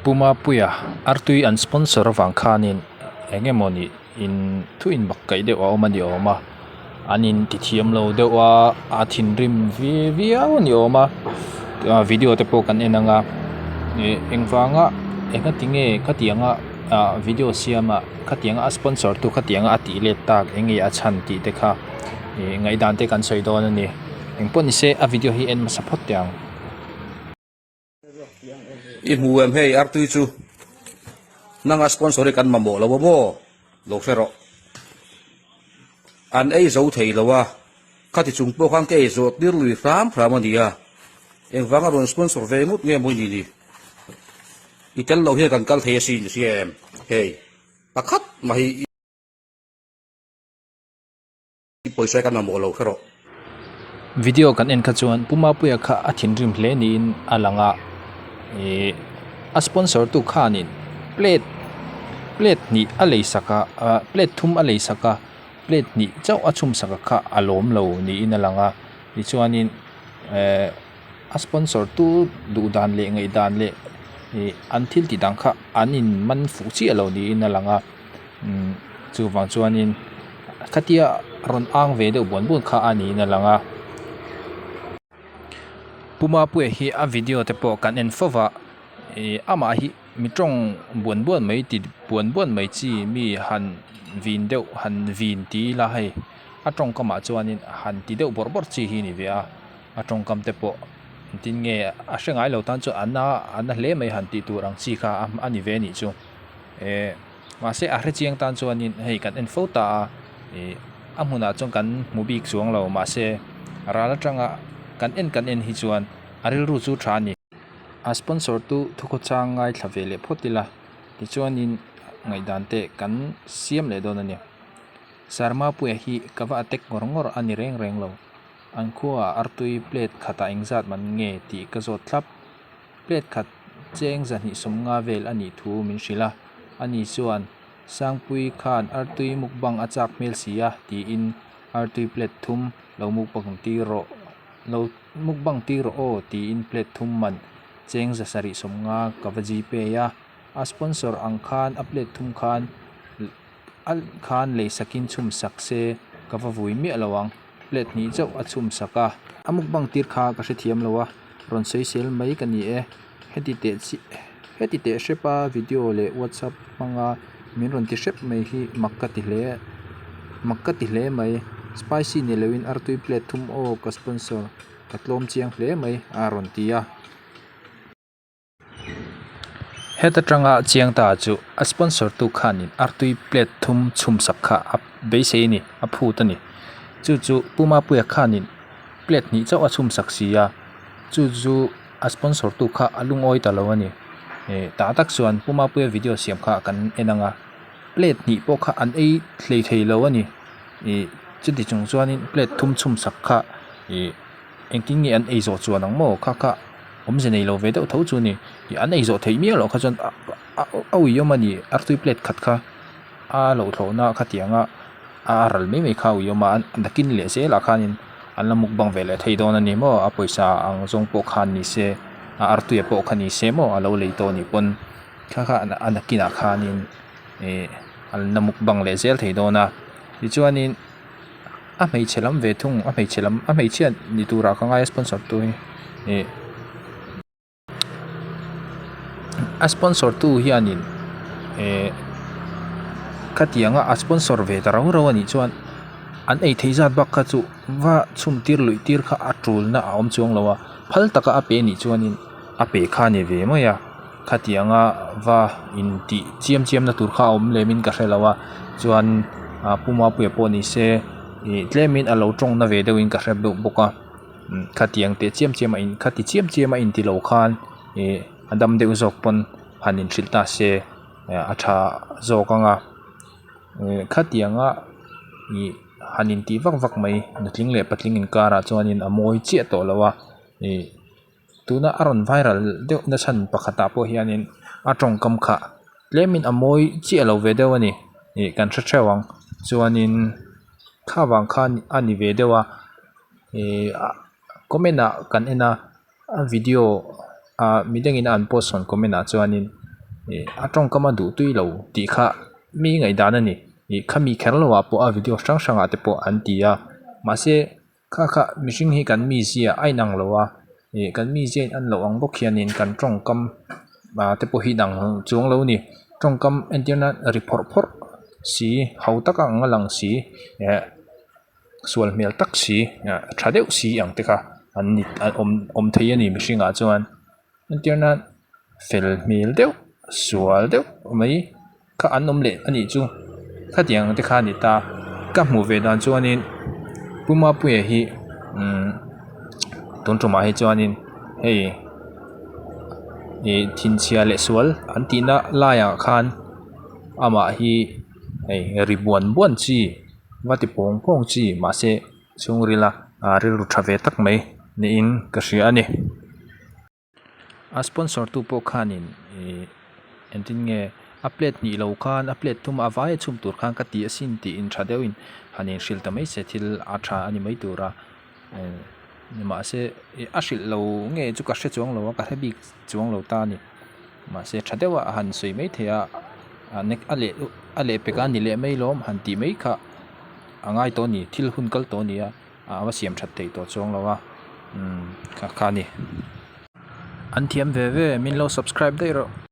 Pu Mapuia artui an sponsor avang khanin eng emawni in thu in bak kaih deuh a awm a ni awm a an in ti thiam lo deuh a a thinrim ve viau a ni awm a video te pawh kan en ang a ih engvanga engati nge khatianga ah video siama khatianga a sponsor tu khatianga a tih let tak eng nge a chhan tih te kha ih ngaihdan te kan sawi dawn a ni engpawh ni se a video hi en hmasa phawt teh ang. I hmu em hei artui chu nanga sponsor hi kan mamawh lo a maw lo hre rawh an ei zo thei lo a khati chung pawh khan ka ei zawh tir lui hram hram a nia engvanga rawn sponsor ve ngawt nge maw i nih ni i tel lo hian kan kal thei asin i hria em hei pakhat mah hi I pawisa kan mamawh lo hre rawh. Video kan en kha chuan Pu Mapuia kha a thinrim hle niin a lang a, ih a sponsor tu khanin plate plate hnih a lei sak a ah plate thum a lei sak a plate hnih chauh a chhum sak a kha a lawm lo niin a lang a tichuanin eh a sponsor tu duh dan leh ngaih dan leh ih an thil tih dan kha an in man fuh chiah lo niin a lang a. Umm chuvang chuanin khatia rawn ang ve deuh buan buan kha a niin a lang a Pu Mapuia hi a video te pawh kan en fo va ih amah hi mi tawng buan buan mai ti buan buan mai chi mi han vin deuh han vin ti ila hei a tawngkamah chuanin han ti deuh bawrh bawrh chi hi a ni ve a a tawngkam te pawh engtin nge a hre ngai lo tan chuan a na a na hle mai han tih tur ang chi kha a ni ve a nih chu. Eh mahse a hre chiang tan chuanin hei kan en fo ta a ih a hmunah chuan kan hmu bik chuang lo mahse ral atanga kan en kan en hi chuan a rilru chu tha a ni. A sponsor tu thukhawchang ngaithla ve leh phawt ila tichuanin ngaihdan te kan siam leh dawn a ni. Sarmapuia hi ka va attack ngawr ngawr a ni reng reng lo. An khuaah artui plate khatah engzat man nge tih ka zawt thlap. Plate khat cheng zahnih sawmnga vel a nih thu min hrilh a, ani chuan Sangpui khan artui mukbang a chak hmel si a tiin artui plate thum lo mukbang tir rawh lo mukbang tir rawh aw tiin plate thum man cheng zasarih sawmnga ka va gpay a, a sponsor ang khan a plate thum khan a khan lei sakin chhum sak se ka va vui miah lo ang. Plate hnih chauh a chhum sak a. A mukbang tir kha ka hrethiam lo a, rawn sawisel mai ka ni e. Heti teh chi heti teh hrep a video leh whatsapp hmanga min rawn ti hrep mai hi mak ka ti hle mak ka ti hle mai. Spicy ni loin artui plate thum aw ka sponsor ka tlawm chiang hle mai a rawn ti a. Heta tanga chiang ta chu a sponsor tu khanin artui plate thum chhum sak kha a beisei a ni a phut a ni chu chu Pu Mapuia khanin plate hnih chauh a chhum sak si a chu chu a sponsor tu kha a lungawi ta lo a ni ih tah tak chuan Pu Mapuia video siam kha kan en ang a plate hnih pawh kha an ei hlei thei lo a ni ih chuti chung chuanin plate thum chhum sak kha ih. Engtin nge an ei zawh chuan ang maw? Kha kha awmze nei lo ve deuh tho chu a ni. Ih an ei zawh theih miah loh kha chuan a ui awm a ni. Artui plate khat kha a lo thlawhna khatiang a a ral mai mai kha a ui awm a. Nakin leh zelah khanin an la mukbang ve leh thei dawn a ni maw? A pawisa ang zawng pawh khan ni se a artuia pawh kha ni se maw a lo lei tawh a nih pawn kha kha a nakinah khanin ih an la mukbang leh zel thei dawn a. Tichuanin. A hmeichhe lam ve thung a hmeichhe lam a hmeichhia ni turah ka ngai a sponsor tu hi ih a sponsor tu hianin eh khatianga a sponsor ve ta rau rau a nih chuan an ei theih zat bak kha chu va chhum tir luih tir kha a tulna a awm chuang lo a phal taka a pe a nih chuanin a pe kha a ni ve mai a. Khatianga va intih chiam chiam na tur kha a awm lem in ka hre lo a chuan ah Pu Mapuia pawh ni se ih tlem in a lo tawng na ve deuh in ka hre deuh bawk a khatiang teh chiam chiam a in khati chiam chiam a inti lo khan ih a dam deuh zawk pawn han inhrilh ta se a tha zawk ang a ih khatianga ih han intih vak vak mai nutling leh patling inkarah chuanin a mawi chiah tawh lo a ih. Tuna a rawn viral deuh na chhan pakhatah pawh hianin a tawngkam kha tlemin a mawi chiah lo ve deuh a ni ih kan hre theuh ang chuanin kha vang khan a ni ve deuh a ih comment ah kan en a a video ah midangin a an post rawn comment ah chuanin. Ih a tawngkam a duh tui lo tih kha mi ngaihdan a ni. Ih khami kher lo ah pawh a video hrang hrang ah te pawh an ti a mahse kha kha mihring hi kan mizia a inang lo a ih kan mizia in an loh ang bawk hianin kan tawngkam ah te pawh hi inang chuang lo a ni tawngkam entir nan ri phawrh phawrh si ho tak ang a lang si eh sual hmel tak si ah tha deuh si ang te kha an ni an awm awm thei a ni mihring ah chuan. Entir nan fel hmel deuh sual deuh mai kha an awm leh a nih chu khatiang te kha a ni ta ka hmuh ve dan chuanin Pu Mapuia hi umm tun tumah hi chuanin hei ih thinchhia leh sual an tihna laiah khan amah hi hei ri buan buan chi va ti pawng pawng chi mahse chhungrila ah rilru tha ve tak mai niin ka hria a ni. A sponsor tu pawh khanin ih engtin nge a plate hnih lo khan a plate thum a vai a chhum tur khan ka ti asin tiin tha deuhin han inhrilh ta mai se thil a tha a ni mai tur a mahse ih a hrilh lo nge chu ka hre chuang lo a ka hre bik chuang lo ta a ni mahse tha deuh a han sawi mai thei a a leh a leh pek a ni leh mai lawm han tih mai kha a ngai tawh a ni thil hun kal tawh a ni a. a va siam that theih tawh chuang lo a umm kha kha a ni. An thiam ve ve min lo subscribe daih rawh.